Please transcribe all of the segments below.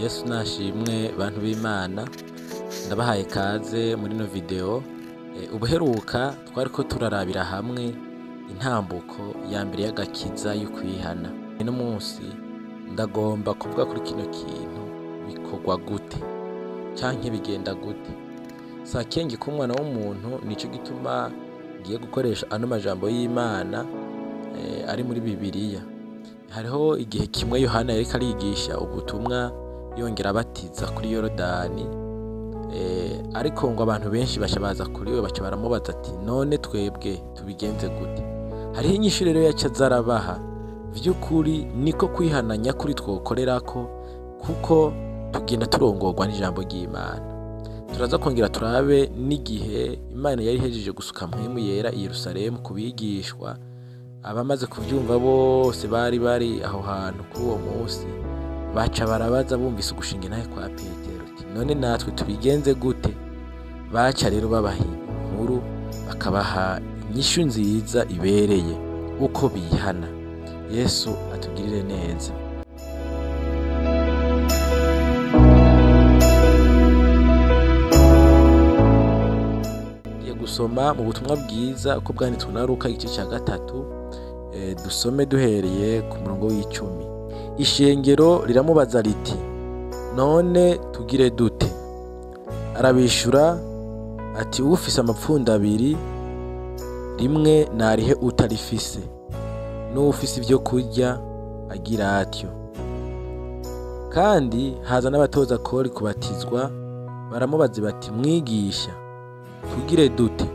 Yesu nashimwe bantu b'Imana, ndabahaye kaze muri ino video. Ubuheruka twariko turarabira hamwe intambuko ya mbere y'agakiza y'ukwihana. Uno munsi ndagomba kuvuga kuri kino kintu: bikorwa gute canke bigenda gute? Si akenge k'umwana w'umuntu, nico gituma ngiye gukoresha ano majambo y'Imana ari muri Bibiliya. Hariho igihe kimwe Yohana yariko arigisha ubutumwa yongera abatiza kuri Yorodani, ariko ngo abantu benshi baca baza kuri we, baca baramubaza ati: "None twebwe tubigenze gute?" Hariho inyishu rero yaca aza arabaha. Vy'ukuri niko kwihana nyakuri twokorerako, kuko tugenda turongorwa n'ijambo ry'Imana. Turaza kongera turabe n'igihe Imana yari ihejeje gusuka Mpwemu Yera i Yerusalemu ku bigishwa. Abamaze kuvyumva bose bari bari aho hantu kuri uwo munsi, baca barabaza bumvise ugushinga intahe kwa Petero uti: "None natwe tubigenze gute?" Baca rero babaha inkuru, bakabaha inyishu nziza ibereye uko bihana. Yesu atugirire neza. Tugiye gusoma mu butumwa bwiza uko bwanditswe na Luka, igice ca 3, dusome duhereye ku murongo w'10. Ishengero riramubaza riti: "None tugire dute?" Arabishura ati: "Ufise amapfundo abiri, rimwe narihe utarifise, n'uwufise ivyo kurya agira atyo." Kandi haza n'abatoza kori kubatizwa, baramubaza bati: "Mwigisha, tugire dute?"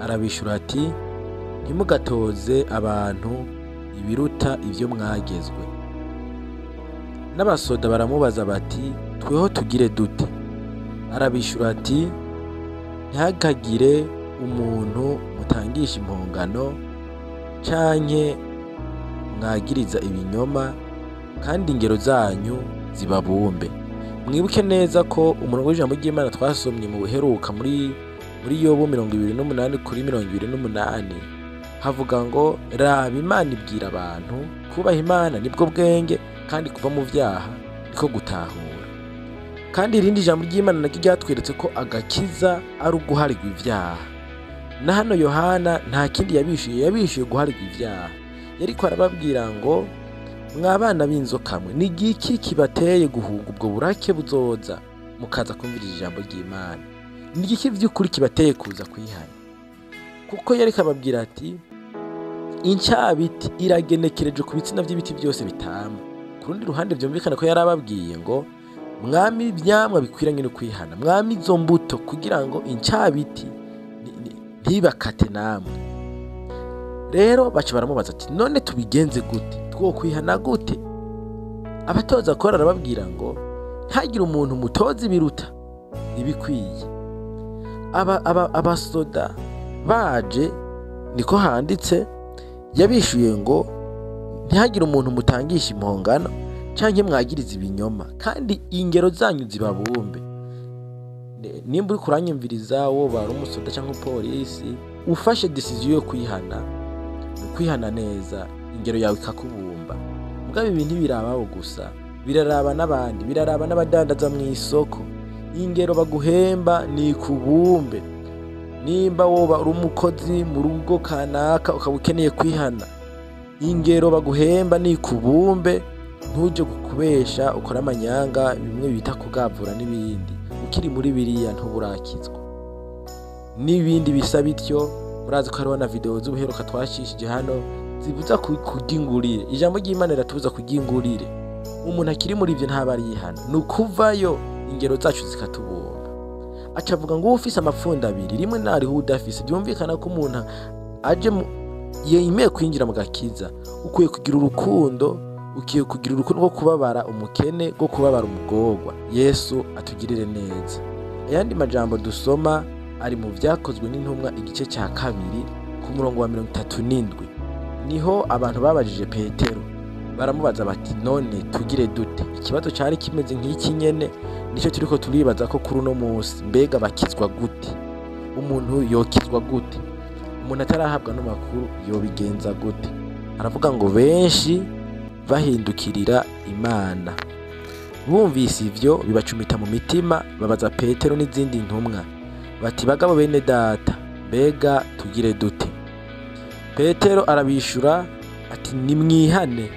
Arabishura ati: "Ntimugatoze abantu ibiruta ivyo mwagezwe." N'abasoda baramubaza bati: "Tweho tugire dute?" Arabishura ati: "Ntihakagire umuntu mutangisha impongano canke mwagiriza ibinyoma, kandi ingero zanyu zibabumbe." Mwibuke neza ko umurongo w'ijambo ry'Imana twasomye mu buheruka muri Yobu 28:28 havuga ngo: "Raba, Imana ibwira abantu kubaha Imana nibwo bwenge, kandi kuva mu vyaha niko gutahura." Kandi irindi jambo ry'Imana naryo ryatweretse ko agakiza ari uguharirwa ivyaha. Na hano Yohana nta kindi yabishuye, yabishuye guharirwa ivyaha. Yariko arababwira ngo: "Mwa bana b'inzoka mwe, ni igiki kibateye guhunga ubwo burake buzoza mukaza kumviriza ijambo ry'Imana? Ni igiki vy'ukuri kibateye kuza kwihana?" Kuko yariko ababwira ati: "Incabiti iragenekereje ku bitsina vy'ibiti byose bitama." Ku rundi ruhande vyumvikana ko yarababwiye ngo: "Mwami ivyamwa bikwiranye no kwihana, mwami izo mbuto kugira ngo incabiti ntibakate namwe." Rero baca baramubaza ati: "None tubigenze gute? Twokwihana gute?" Abatoza kora arababwira ngo: "Ntagire umuntu mutoza ibiruta ibikwiye." Abasoda baje, niko handitse, yabishuye ngo: "Ntihagire umuntu mutangisha impongano canke mwagiriza ibinyoma, kandi ingero zanyu zibabumbe." Nimba uriko uranyumviriza, woba ari umusoda canke umupolisi, ufashe decision yo kwihana, ni ukwihana neza, ingero yawe ikakubumba. Mugabo ibi ntibiraba gusa, biraraba n'abandi, biraraba n'abadandaza mw'isoko. Ingero baguhemba ni kubumbe. Nimba woba uri umukozi mu rugo kanaka ukaba ukeneye kwihana, ingero baguhemba ni kubumbe, ntuje kukubesha ukora amanyanga, bimwe bita kugavura n'ibindi. Ukiri muri biriya ntuburakizwa n'ibindi bisa bityo. Murazi ko hariho na video z'ubuheruka twashishije hano zibuza kurya ingurire. Ijambo ry'Imana riratubuza kurya ingurire. Umuntu akiri muri ivyo ntaba arihana, ni ukuvayo ingero zacu zikatubumba. Aca avuga ngo: "Ufise amapfundo abiri, rimwe nariho udafise." Byumvikana ko umuntu aje yemeye kwinjira mu gakiza, ukwiye kugira urukundo, ukwiye kugira urukundo rwo kubabara umukene, rwo kubabara umugorwa. Yesu atugirire neza. Ayandi majambo dusoma ari mu Vyakozwe n'Intumwa, igice cya 2, ku murongo wa 37. Niho abantu babajije Petero, baramubaza bati: "None tugire dute?" Ikibazo cari kimeze nk'iki nyene nicyo turiko turibaza ko kuri uno munsi: mbega bakizwa gute? Umuntu yokizwa gute? Umuntu atarahabwa no makuru yobigenza gute? Aravuga ngo: "Benshi bahindukirira Imana." Bumvise ivyo bibacumita mu mitima, babaza Petero n'izindi ntumwa bati: bagabo bene data, mbega tugire dute? Petero arabishura ati: nimwihane,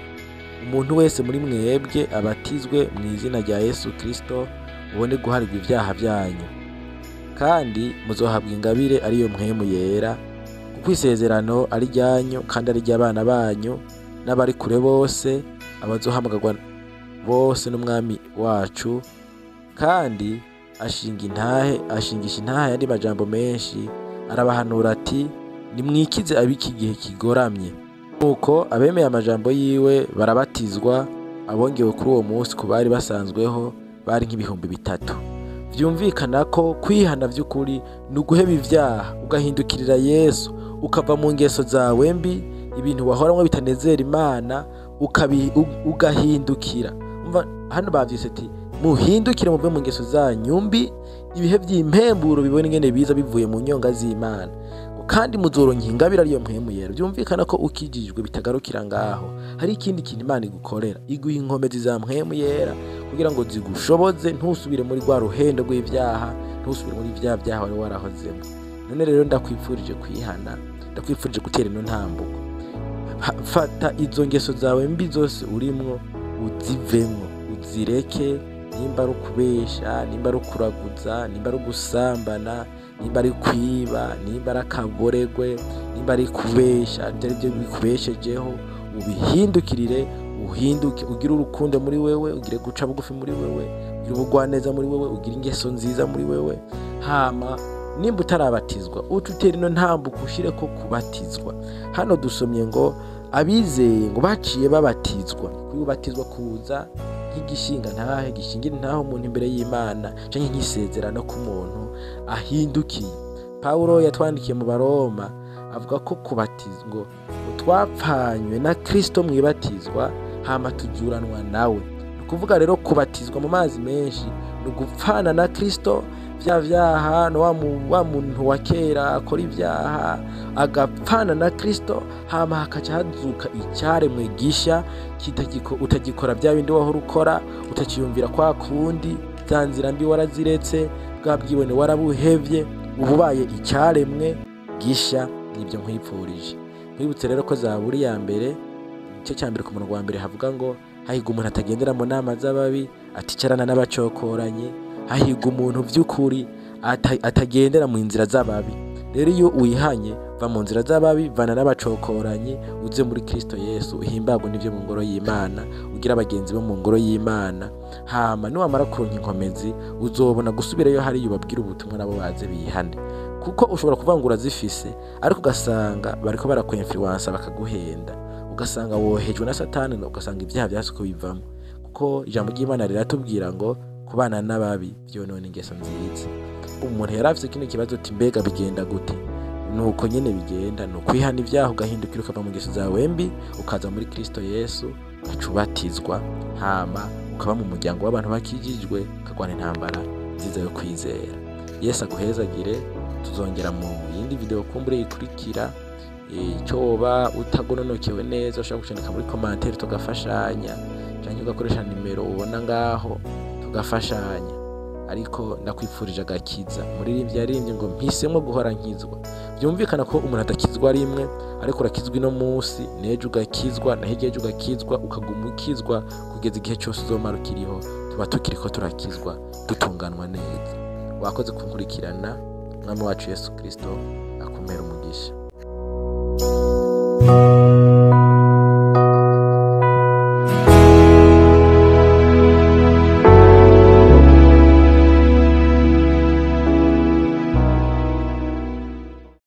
umuntu wese muri mwebwe abatizwe mu izina rya Yesu Kristo, mubone guharirwa ivyaha vyanyu, kandi muzohabwa ingabire ariyo mpwemu yera, kuko isezerano ari ryanyu kandi ari ry'abana banyu n'abari kure bose, abazohamagarwa bose n'umwami wacu. Kandi ashingisha intahe yandi majambo menshi, arabahanura ati: nimwikize ab'iki gihe kigoramye. Nuko abemeye amajambo yiwe barabatizwa, abongewe kuri uwo munsi ku bari basanzweho bari nk'ibihumbi 3. Vyumvikana ko kwihana vy'ukuri ni uguheba ivyaha, ugahindukirira Yesu, ukava mu ngeso zawe mbi, ibintu wahoramwo bitanezera Imana, ugahindukira. Umva hano bavyise ati: muhindukire muve mu ngeso zanyu mbi, ibihe vy'impemburo bibone ingene biza bivuye mu nyonga z'Imana, kandi muzoronka ingabire ariyo mpwemu yera. Vyumvikana ko ukijijwe bitagarukira ngaho, hari ikindi kintu Imana igukorera, iguha inkomezi za mpwemu yera kugira ngo zigushoboze ntusubire muri rwa ruhendo rw'ivyaha, ntusubire muri vya vyaha wari warahozemo. None rero ndakwifurije kwihana, ndakwifurije gutera ino ntambuko. Fata izo ngeso zawe mbi zose urimwo, uzivemwo, uzireke. Nimba ari ukubesha, nimba ari ukuraguza, nimba ari ugusambana, nimba ari kwiba, nimba ari akaboregwe, nimba ari kubesha, ibyo ari byo bikubeshejeho, ubihindukirire, uhinduke, ugire urukundo muri wewe, ugire guca bugufi muri wewe, ugire ubugwaneza muri wewe, ugire ingeso nziza muri wewe. Hama nimba utarabatizwa, uce utera ino ntambuko ushireko kubatizwa. Hano dusomye ngo abizeye ngo baciye babatizwa. Kubatizwa kuza nk'igishinga ntahe, gishingira ntahe umuntu imbere y'Imana, canke nk'isezerano ku muntu ahindukiye. Pawulo yatwandikiye mu Baroma avuga ko kubatizwa ngo twapfanywe na Kristo mwibatizwa, hama tuzuranwa nawe. Ni ukuvuga rero kubatizwa mu mazi menshi ni ugupfana na Kristo vya vyaha, no wa muntu wa kera akora ivyaha agapfana na Kristo, hama hakaca hazuka icyaremwe gisha utagikora bya bindi wahora ukora, utakiyumvira kwa kundi, za nzira mbi waraziretse, bwa bwibone warabuhevye, uba ubaye icyaremwe gisha. Nibyo nkwipfurije. Nkwibutse rero ko Zaburi ya mbere, igice cya mbere ku murongo wa mbere havuga ngo: hahigwa umuntu atagendera mu nama z'ababi, aticarana n'abacokoranyi. Hahigwa umuntu vy'ukuri atagendera mu nzira z'ababi. Rero iyo wihanye, va mu nzira z'ababi, vana n'abacokoranyi, uze muri Kristo Yesu, uhimbagwe n'ivyo mu ngoro y'Imana, ugire abagenzi bo mu ngoro y'Imana. Hama niwamara kuronka inkomezi, uzobona gusubirayo hariya ubabwire ubutumwa, nabo baze bihane. Kuko ushobora kuvuga ngo urazifise, ariko ugasanga bariko barakwinfluensa bakaguhenda, ugasanga wohejwe na Satani, ugasanga ibyaha vyase ko bivamo. Kuko ijambo ry'Imana riratubwira ngo kubana n'ababi vyonona ingeso nziza. Umuntu yari afise kino kibazo ati: mbega bigenda gute? Nuko nyene bigenda, ni ukwihana ibyaha, ugahindukira, ukava mu ngeso zawe mbi, ukaza muri Kristo Yesu, ugaca ubatizwa, hama ukaba mu muryango w'abantu bakijijwe, ukagwana intambara nziza yo kwizera. Yesu aguhezagire. Tuzongera mu yindi video kumbure ikurikira. Icyo woba utagononokewe neza, ushobora kucandika muri commentaire tugafashanya, canke ugakoresha nimero ubona ngaho tugafashanya. Ariko ndakwifurije agakiza. Umuririmbyi yaririmbye ngo: mpisemo guhora nkizwa. Byumvikana ko umuntu adakizwa rimwe, ariko urakizwa ino munsi, n'ejo ugakizwa, na hirya y'ejo ugakizwa, ukaguma ukizwa kugeza igihe cyose uzomara ukiriho. Tuba tukiriko turakizwa, dutunganwa neza. Wakoze kunkurikirana. Umwami wacu Yesu Kristo akumera umugisha.